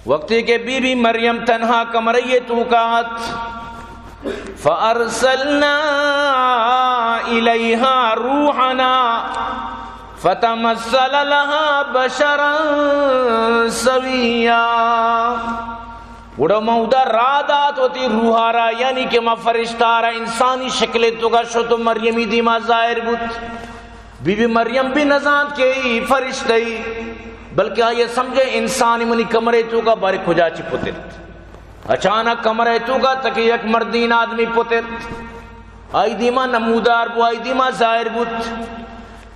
وقتی کہ بی بی مریم تنہا کمرہ ءِ توکا ات، فارسلنا الیہا روحنا فتمثل لها بشرا سویا۔ گڑا ما اودا راہ دات وتی روح ءَ را، یعنی کہ ما فرشتہ ءَ را انسانی شکل ءِ توکا شت و مریمی دیما ظاہر بوت۔ بی بی مریم بھی نزانت کہ ای فرشتہ ای، بلکہ آئی سمجھے انسانی منی کمرہ ءِ توکا بارے کجا چی پترت۔ اچانک کمرہ ءِ توکا تکے یک مردین آدمی پترت۔ آئی دیما نمودار بو، آئی دیما ظاہر بوت۔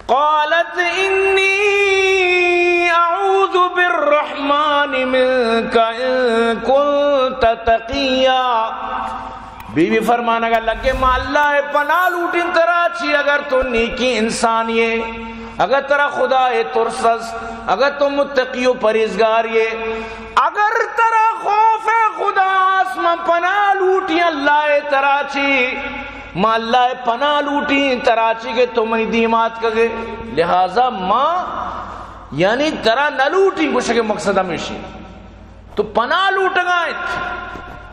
قالت انی اعوذ بالرحمن منک ان کنت تقیا۔ بی بی فرمانگا لگے، ما اللہ ءِ پناہ لوٹیں ترا چی، اگر تو نیکی انسانی ئے، اگر ترا خدا ءِ ترس است، اگر تو متقی و پرہیزگاری ئے، اگر ترا خوف خدا است، من پناہ لوٹیں اللہ ءِ ترا چی، ما اللہ ءِ پناہ لوٹیں ترا چی کہ تو منی دیما اتکگے۔ لہذا ما یعنی ترا نہ لوٹیں، گوشگ ءِ مقصد ہمیشی۔ تو پناہ لوٹگا انت۔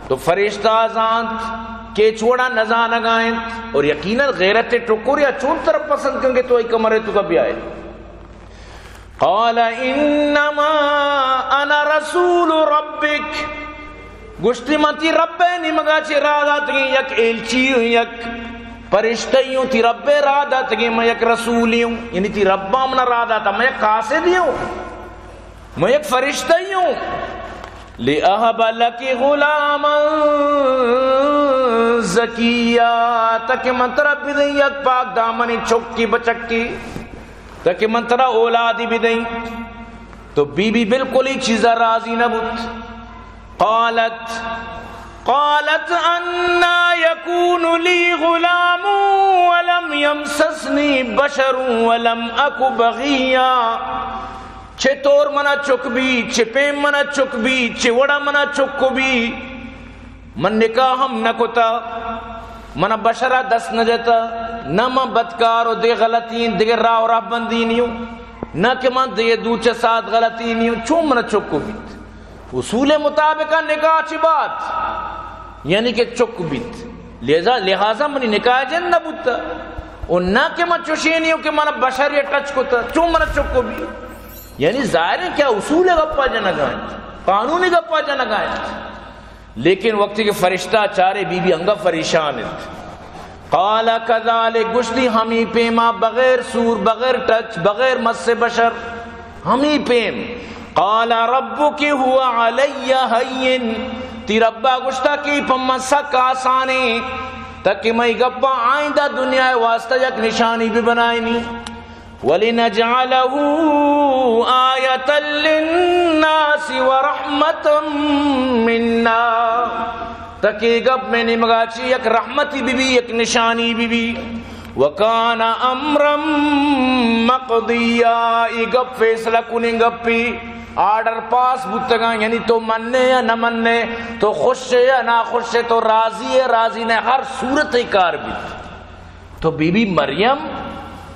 تو فرشتہ زانت کہ ہچ وڑا نزانگا انت، اور یقیناً غیرت ءِ ٹکر یا چون ترا پسند کن کہ تو آئی کمرہ ءِ توکا بیائے۔ قال انما انا رسول ربک۔ گوشتی، من تی رب ءِ نیمگا چہ راہ داتگیں یک ایلچی ہوں، یک پرشتہ ہوں، تی رب ءِ راہ داتگیں، من یک رسولی ہوں، یعنی تی رب ءَ منا راہ داتا، من یک قاصدی ہوں۔ من یک فرشتہ ای ہوں۔ لأهب لك غلاما زكيا، تاکہ من ترا بدیں یک پاک دامنی چکی بچکی، تاکہ من ترا اولادی بدیں۔ تو بی بی بالکل ای چیزا راضی نہ بوت۔ قالت، قالت أنى يكون لي غلام ولم يمسسني بشر ولم أك بغيا۔ چہ طور منا چک بی، چہ پیم منا چک بی، چہ وڑا منا چک بی۔ من نکاح ہم نہ کتا، منا بشرا دست نہ جتا، نہ من بدکار و دگہ غلطی، دگہ راہ و رہبندی نیوں، نہ کہ من دگہ دوچہ سات غلطی نیوں، چون منا چک بیت؟ اصول مطابق نکاح چہ بعد، یعنی کہ چک بیت، لہذا، لہذا منی نکاح جند نہ بوتا۔ و نہ کہ من چوشی نیوں کہ منا بشر یا ٹچ کتا، چون منا چک بی؟ یعنی ظاہر ہے کہ اصول گپا جنگا انت، قانونی گپا جنگا انت۔ لیکن وقتی کہ فرشتہ چارے، بی بی انگا پریشان انت۔ قال كذلك، گوشتی، ہمی پیما، بغیر سور، بغیر ٹچ، بغیر مس بشر، ہمی پیم۔ قال ربك هو علي هين، تی ربا گوشتا کہ پہ من سک آسانیں، تاکہ مئی گپا آئندہ دنیا واسطہ یک نشانی بہ بنائینی۔ ولنجعله آية للناس ورحمة منا، تاکہ گپ مئی نیمگا چی یک رحمتی بی بی، یک نشانی بی بی۔ وكان أمرا مقضيا، ای گپ فیصلہ کنیں گپی، آرڈر پاس بوتگاں، یعنی تو مننے یا نہ مننے، تو خوش ئے یا ناخوش ئے، تو راضی ئے، راضی نہ، ہر صورت ای کار بیت۔ تو بی بی مریم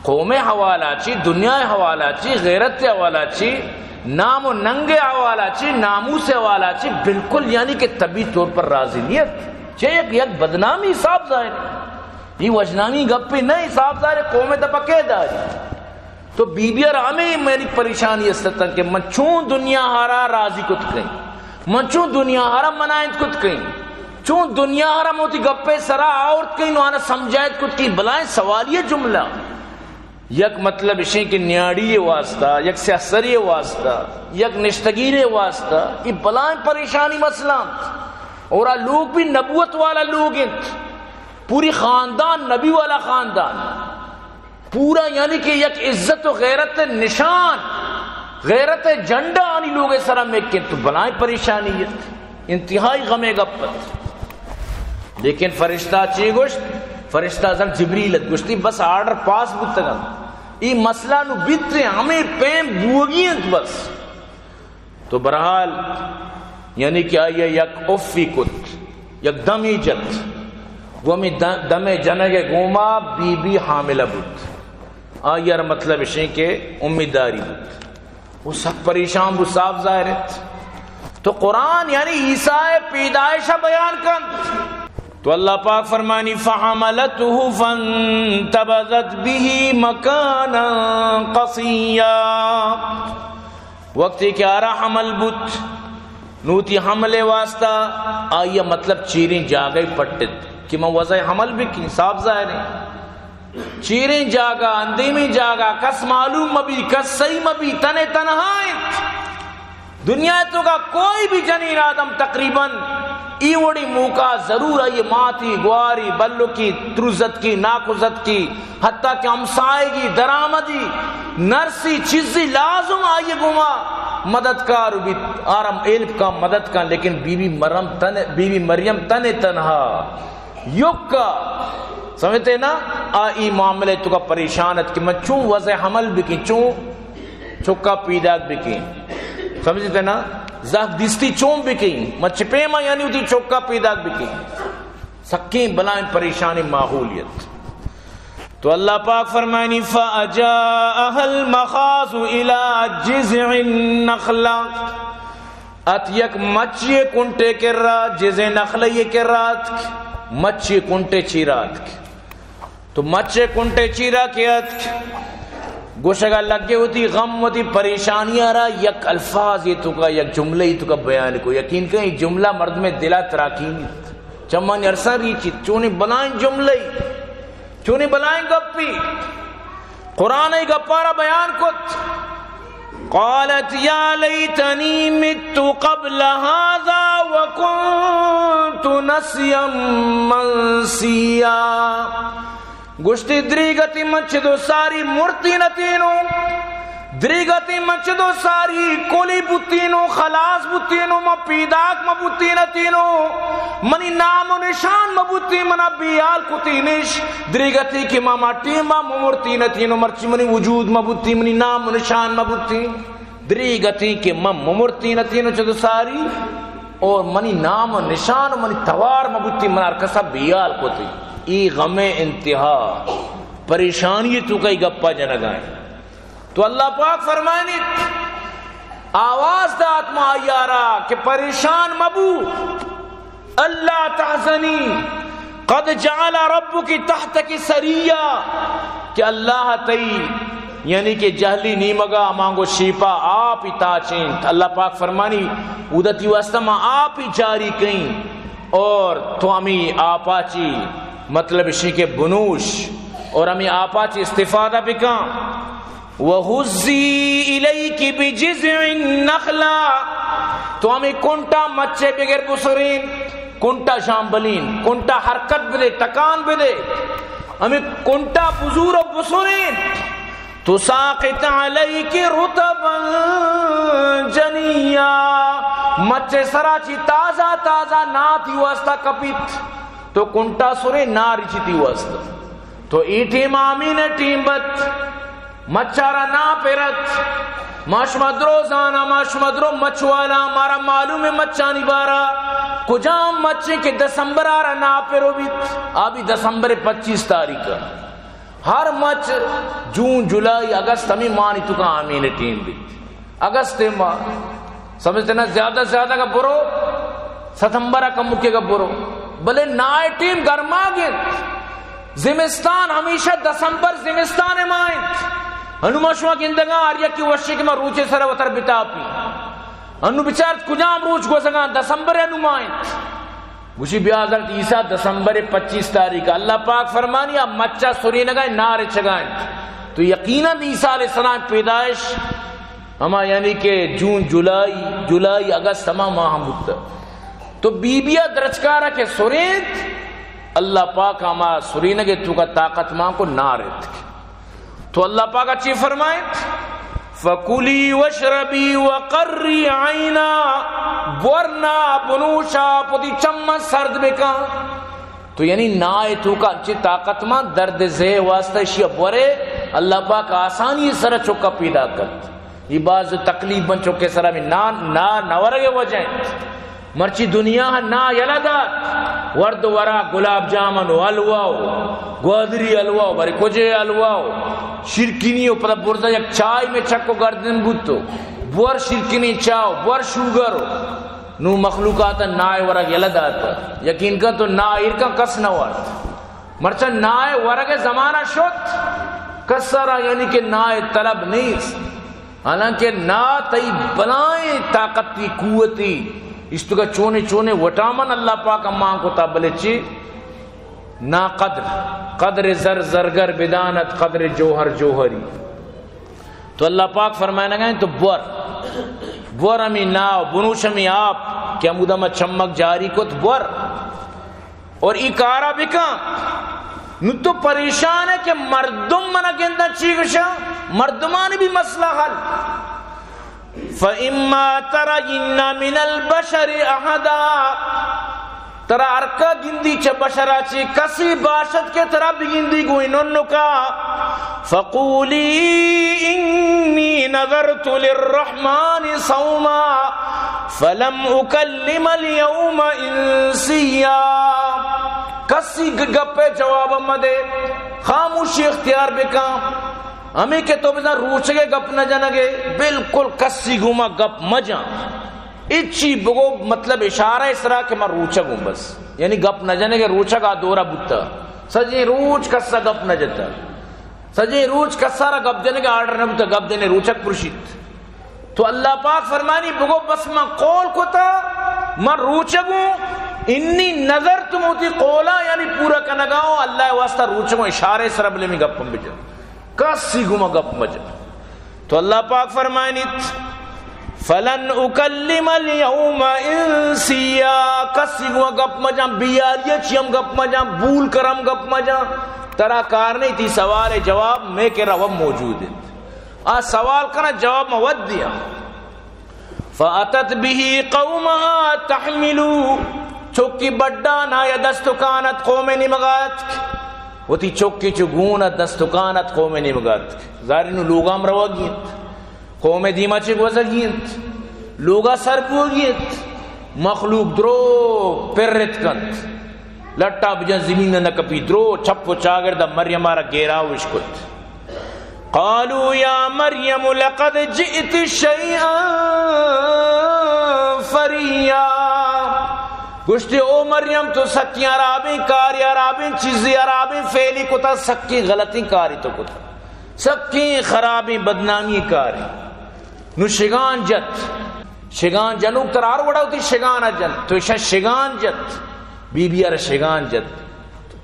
قوم حوالہ چی، دنیا حوالہ چی، غیرت حوالہ چی، نام و ننگ حوالہ چی، ناموس حوالہ چی، بالکل یعنی کہ طبی طور پر راضی نیت۔ چہ یک، یک بدنامی حساب ظاہر ہے۔ یہ وجنامی گپے نہ، حساب ظاہر ہے، قوم دپا کے داری۔ تو بی بی ءَ را ہمے منی پریشانی است اتاں کہ من چون دنیا ءَ را راضی کت کئیں، من چون دنیا ءَ را منائینت کت کئیں، چون دنیا ءَ را من وتی گپ ءِ سرا آورت کئیں، نوں آناں سمجھائینت کت کئیں۔ بلاہیں سوالیہ جملہ، یک مطلب اشیں کہ نیاڑی ءِ واسطہ، یک سیاہ سری ءِ واسطہ، یک نشتگیرے ءِ واسطہ، اے بلاہیں پریشانی مسئلہ انت۔ اور آ لوگ بھی نبوت والا لوگ انت، پوری خاندان نبی والا خاندان۔ پورا یعنی کہ یک عزت و غیرت نشان، غیرت جھنڈا آنی لوگ ءِ سرا مک انت، تو بلاہیں پریشانی ات، انتہائی غم ءِ گپ ات۔ لیکن فرشتہ چے گوشت؟ فرشتہ حضرت جبریل ات، گوشتی، بس آرڈر پاس بوتگ انت، اے مسئلہ نوں بیت، ہمے پیم بوگی انت بس۔ تو بہرحال، یعنی کہ آئی ءَ یک افی کت، یک دمی جت، گوں ہمے د-، دم ءِ جنگ ءِ گوما بی بی حاملہ بوت۔ آئی ءَ را مطلب اشیں کہ امیداری بوت۔ وہ سک پریشان بوت، صاف ظاہر انت۔ تو قرآن یعنی عیسی پیدائش بیان کنت۔ تو اللہ پاک فرمانی، فحملته فانتبذت به مکانا قصیا۔ وقتی کہ آرا حمل بوت، نو وتی حمل واسطہ آئی مطلب چیریں جاگہ پٹت کہ من وضع حمل بکیں، صاف ظاہر ہے۔ چیریں جاگہ، اندیمیں جاگہ، کس معلوم مبی، کس صحیح مبی، تنے تنہا انت۔ دنیا تو کا کوئی بھی جنین آدم تقریباً ای وڑی موقع ضرور آئی ماتی، گواری، بلکی، ترزت کی، ناکوزت کی، حتیٰ کہ ہمسائیگی، درآمدی، نرسی، چیزی لازم آئی گوما مددکار بیت، آرم ہیلپ کا، مدد کا، لیکن بی بی مریم تن، بی بی مریم تن تنہا یکا، سمجھتے نا؟ آ ای معاملے تو کا پریشان ات کہ من چون وضع حمل بکیں، چون چکا پیداک بکیں، سمجھتے نا؟ زہگ دیستی چون بکیں، من چپے ما یعنی وتی چکا پیداک بکیں۔ سکیں بلائیں پریشانی ماحولیت۔ تو اللہ پاک فرمائنی، فأجاءها المخاض إلى جذع النخلة۔ ات یک مچی کنٹے کرا، جذع نخلہ کرا اتک، مچی کنٹے چیرا اتک۔ تو مچے کنٹے چیرا کہ اتک، گوشگا لگے وتی غم، وتی پریشانی را یک الفاظ تو کا، یک جملہ تو کا بیان کو۔ یقین کن، ای جملہ مردم دلا تراکینیت، چمان ارساں ریچیت۔ چونی بلائیں جملہ، چونی بلائیں گپی۔ قرآن ای گپارا بیان کت۔ قالت يا ليتني مت قبل هذا وكنت نسيا منسيا۔ گوشتی، دریگتی من چدو ساری مرتی نتینو، دریگتی من چدو ساری کولی بوتینو، خلاص بوتینو، من پیداک مبوتی نتینو، منی نام و نشان مبوتی، منا بیال کتینش۔ دریگتی کہ ما، ما ٹیما ممرتی نتینو، مرچی منی وجود مبوتی، منی نام و نشان مبوتی۔ دریگتی کہ من ممرتی نتینو چدو ساری، اور منی نام و نشان و منی توار مبوتی، من ہر کسا بیال کتی۔ ای غم انتہا، پریشانی تو کئی گپا جنگائیں۔ تو اللہ پاک فرمائنیت، آواز دات ما آیارا کہ پریشان مبو، ألا تحزني قد جعل ربك تحتك سريا، کہ اللہ تئی، یعنی کہ جہلی نیمگا ہمانگو شیپا آپ ہی تاچینت۔ اللہ پاک فرمانی، اودتی واسطہ ما آپ ہی جاری کئیں اور تو ہمیں آپا چی، مطلب اشی کہ بنوش اور ہمیں آپا چی استفادہ بکاں۔ وهزي إليك بجذع النخلة، تو ہمیں کنٹا مچے بگر بسرین، کنٹا شامبلین، کنٹا حرکت بدے، تکان بدے، ہمیں کنٹا بزور و بسرین۔ تساقط عليك رطبا جنيا، مچے سرا چی تازہ تازہ ناتی واسطہ کپیت، تو کنٹا سرے ناری چی تی واسطہ۔ تو ای ٹیم آمین ٹیم بت۔ مچارا نا پرت۔ ما شما درو زانا، ما شما درو مچوالا، مارا معلوم مچانی بارا۔ کجام مچے کہ دسمبر آرا نا پرو بیت، آ بھی دسمبر پچیس تاریخ۔ ہر مچ جون، جولائی، اگست ہمیں مانی تو کا آمین ٹیم بیت۔ اگست ماہ، سمجھتے نا، زیادہ زیادہ کا برو، ستمبر کمکے کا برو۔ بلے نائے ٹیم گرما گیت۔ زمستان ہمیشہ دسمبر زمستان ما انت۔ انو ما شما گندگا ہر یکی وشی کہ ما روچے سر وتر بتاپی۔ انو بچارت کجام روچ گوزگا، دسمبر انو ما انت۔ گوشی بیا حضرت عیسیٰ دسمبر پچیس تاریخ، اللہ پاک فرمانی، آ مچا سرینگا نار چگا انت۔ تو یقیناً عیسیٰ علیہ السلام پیدائش ہما یعنی کہ جون، جولائی، جولائی، اگست ہما ماہ ہم بوتا۔ تو بی بیا درچکارا کہ سرینت، اللہ پاک ہما سرینگے تو کا طاقت مان کو نار اتک۔ تو اللہ پاک چی فرمائے؟ فکلی واشربی وقری عینا، بورنا بنوشا پتی چمن سرد بکن۔ تو یعنی نائے تو کا انچے طاقت مان درد زہ واسطہ شیا بورے، اللہ پاک آسانی سر چکا پیدا کرت۔ یہ باز تکلیف بن چکے سر ہمیں نا، نا نورگے وجہ ہیں۔ مرچی دنیا نا یلا دات، ورد ورا گلاب جامن و حلوہ و گوادری حلوہ و بری کجے حلوہ و شیرکنی و پدا برزا یک چائے میں چکو گردن بوتو، بور شیرکنی چاو، بور شوگر و نوں مخلوقات ءَ نائے ورگ یلہ دات۔ یقین کن تو نا ایر کن کس نہ وارت۔ مرچاں نائے ورگ ءِ زمانہ شت، کس ءَ را یعنی کہ نائے طلب نیست۔ حالانکہ نا تئی بلائیں طاقتی قوتی، اشتگا چونے چونے وٹامن اللہ پاک امان کتا، بلے چی؟ نا قدر، قدر زر زرگر بدانت، قدر جوہر جوہری۔ تو اللہ پاک فرمائنگا ہیں تو بور، بور ہمیں نا، بنوش ہمیں آپ کہ ہمودا ما چمک جاری کت، بور۔ اور ای کارا بکن۔ نو تو پریشان ہے کہ مردم منا گندن چی گشا؟ مردمانی بھی مسئلہ حل۔ فَإِمَّا تَرَيِنَّ مِنَ الْبَشَرِ أَحَدًا، ترا ہرکا گندی چہ بشرا چی کسی باشد کہ ترا بگندی گوئی ننکا، فَقُولِي إِنِّي نَذَرْتُ لِلرَّحْمَٰنِ صَوْمًا فَلَنْ أُكَلِّمَ الْيَوْمَ إِنْسِيًّا۔ کسی گ-، گپے جواب مدے، خاموشی اختیار بکن۔ ہمیں کہ تو بزن روچگے گپ نہ جنگے، بالکل کسی گوما گپ مجن۔ اچی بگو، مطلب اشارہ اسرا کہ من روچگوں بس۔ یعنی گپ نہ جنگے، روچگ آ دورہ بوتا۔ سجیں روچ کسا گپ نہ جتا۔ سجیں روچ کسا را گپ جنگے آرڈر نہ بوتا، گپ جنے روچگ پرشیت۔ تو اللہ پاک فرمانی، بگو بس من قول کتا، من روچگوں، انی نذرت، من وتی قولا یعنی پورا کنگاؤں، اللہ واسطہ روچگوں، اشارے سر بلے می گپم بجن، کسی گوما گپ مجن۔ تو اللہ پاک فرمائنیت، فلن اکلم الیوم انسیا، کسی گوما گپ مجن، بیالی چی ہم گپ مجن، بول کرم گپ مجن، ترا کار نہیں، تی سوال جواب میں کہ روم موجود ہے۔ آ سوال کنا، جواب ما وت دیا۔ فاتت به قومها تحمله، چکی بڈانا یا دستکانت قوم نیمگا اتک۔ وتی چکی چو گون ات، دستکانت قوم نیمگا اتک۔ ظاہر نو لوگام روگی انت۔ قوم دیما چے گوزگی انت۔ لوگا سر بوگی انت۔ مخلوق درو پرت کنت۔ لٹا بجن زمین نہ کپی، درو چپ و چاگرد مریم را گیراو اش کت۔ قالوا یا مریم لقد جئت شیئا فریا۔ گوشتی، او مریم، تو سکیں حرابیں کاری، حرابیں چیزی، حرابیں فعلی کتا، سکیں غلطیں کاری تو کتا، سکیں خرابیں بدنامی کاری۔ نو شگان جت۔ شگان جنوک ترا ہر وڑا وتی شگان جنت۔ تو ایشاں شگان جت۔ بی بی ء را شگان جت۔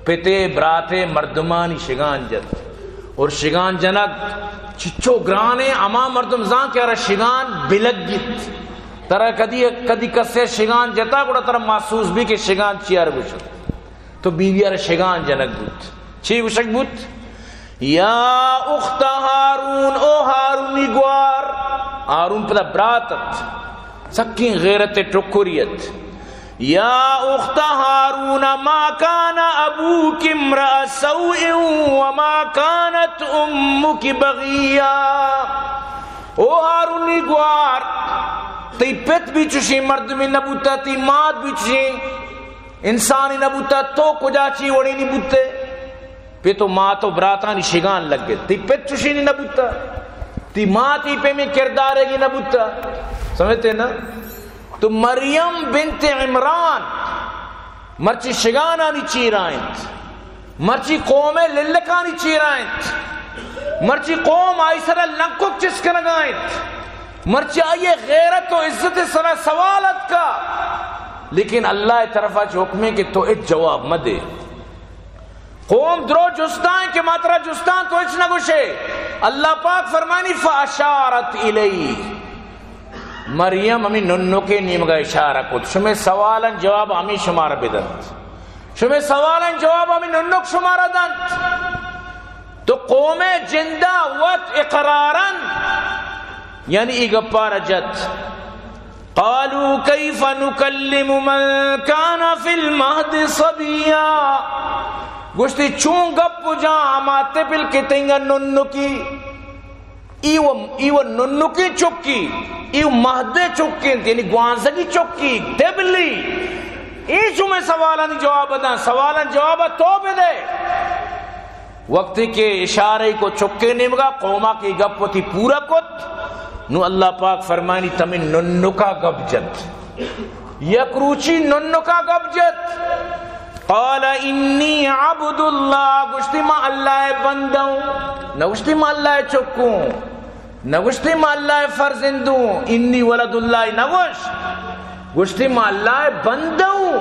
پتے، براتے، مردمانی شگان جت۔ اور شگان جنگ چچو گرانے، ہما مردم زان کہ ارا شگان بلگیت۔ ترا کدی، کدی کسے شگان جتا، گڑا ترا محسوس بی کہ شگان چی ار گوشت۔ تو بی بی ء را شگان جنگ بوت۔ چی گوشگ بوت؟ یا اخت ہارون، او ہارونی گوار۔ ہارون پدا برات ات، سکیں غیرت ٹکری ات۔ یا اخت ہارون، ما کان ابوک امرأ سوء وما کانت امک بغیا۔ او ہارونی گوار، تئی پت بھی چشیں مردمی نہ بوتا، تئی مات بھی چشیں انسانی نہ بوتا، تو کجا چی وڑینی بوتے؟ پت و مات و براتانی شگان لگت۔ تئی پت چشینی نہ بوتا، تئی مات ای پیمیں کردارے گی نہ بوتا۔ سمجھتے نا؟ تو مریم بنت عمران مرچی شگانانی چیرا انت، مرچی قوم للکانی چیرا انت، مرچی قوم آئی سرا لنکک چست کنگا انت، مرچی آئی غیرت و عزت سرا سوال اتکا۔ لیکن اللہ طرفا چہ حکمے کہ تو اچ جواب مدے۔ قوم درو جستاں کہ ما ترا جستاں، تو ہچ نہ گوشے۔ اللہ پاک فرمانی، فاشارت الیہ، مریم ہمیں ننکے نیمگا اشارہ کت۔ شمے سوالن جواب ہمیں شمارا بدنت، شمے سوالن جواب ہمیں ننک شمارا دنت۔ تو قوم جندا وت اقرارن، یعنی ای گپارا جت۔ قالوا کیف نکلم من کان فی المہد صبیا۔ گوشتی، چون گپ جاں ہما طفل کہ تنگا ننکی، ای و، ای و ننکی چکی، ای و مہد چکی انت، یعنی گوانزگی چکی، طفلی۔ ای شمے سوالانی جواب داں، سوالان جواب تو بدے۔ وقتی کہ اشارہ کو چکے نیمگا، قوما کہ گپ وتی پورا کت، نو اللہ پاک فرمانی، تمہیں ننکا گپ جت۔ یک روچی ننکا گپ جت، قال انی عبد اللہ، گوشتی ما اللہ ءِ بندہ اوں، نہ گوشتی ما اللہ ءِ چک اوں، نہ گوشتی ما اللہ ءِ فرزند اوں، انی ولد اللہ نہ گوشت، گوشتی ما اللہ ءِ بندہ اوں،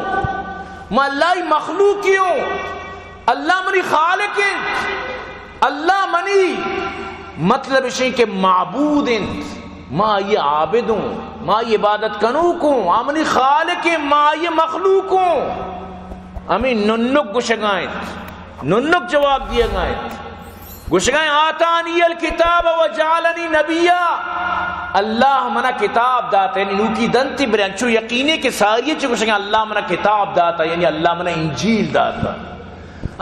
ما اللہ ءِ مخلوقی اوں، اللہ منی خالق انت، اللہ منی مطلب اشیں کہ معبود انت، ما آئی عابد اوں، ما آئی عبادت کنوک اوں، آ منی خالق انت، ما آئی مخلوق اوں۔ ہمیں ننک گوشگا انت، ننک جواب دیگا انت، گوشگا انت، آتانی الکتاب و جعلنی نبیا، اللہ منا کتاب داتا، یعنی نوکی دنتی برے انچو یقینے کہ ساری چ گوشگا انت، اللہ منا کتاب داتا، یعنی اللہ منا انجیل داتا۔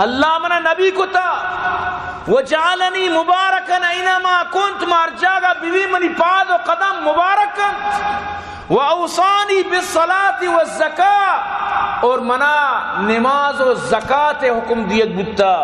اللہ منا نبی کتا، وجعلنی مبارکا اینما کنت، ما ہر جاگہ ببی منی پاد و قدم مبارک انت، و اوصانی بالصلاة والزکاة، اور منا نماز و زکات حکم دیگ بوتا،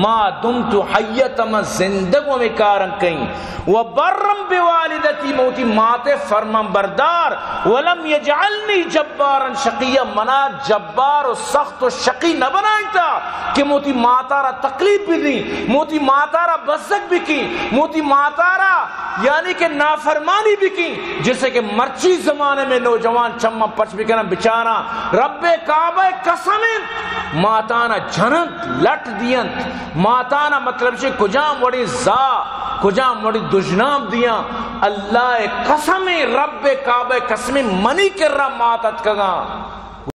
ما دمت حیا، من زندگ و ہمیں کارن کئیں، و برا بوالدتی، من وتی مات ءِ فرمان بردار، ولم یجعلنی جبارا شقیا، منا جبار و سخت و شقی نہ بنائینتا کہ من وتی ماتارا تکلیف بدیں، من وتی ماتارا بزگ بکیں، من وتی ماتارا یعنی کہ نافرمانی بکیں، جیسے کہ مرچی زمانے میں نوجوان چماں پچ بکنن بچاراں، رب کعبہ قسم انت، ماتانا جننت، لٹ دینت، ماتانا مطلب چہ کجام وڑیں زا، کجام وڑیں دژنام دیاں، اللہ قسم، رب کعبہ قسم، منی کرا مات اتکگاں۔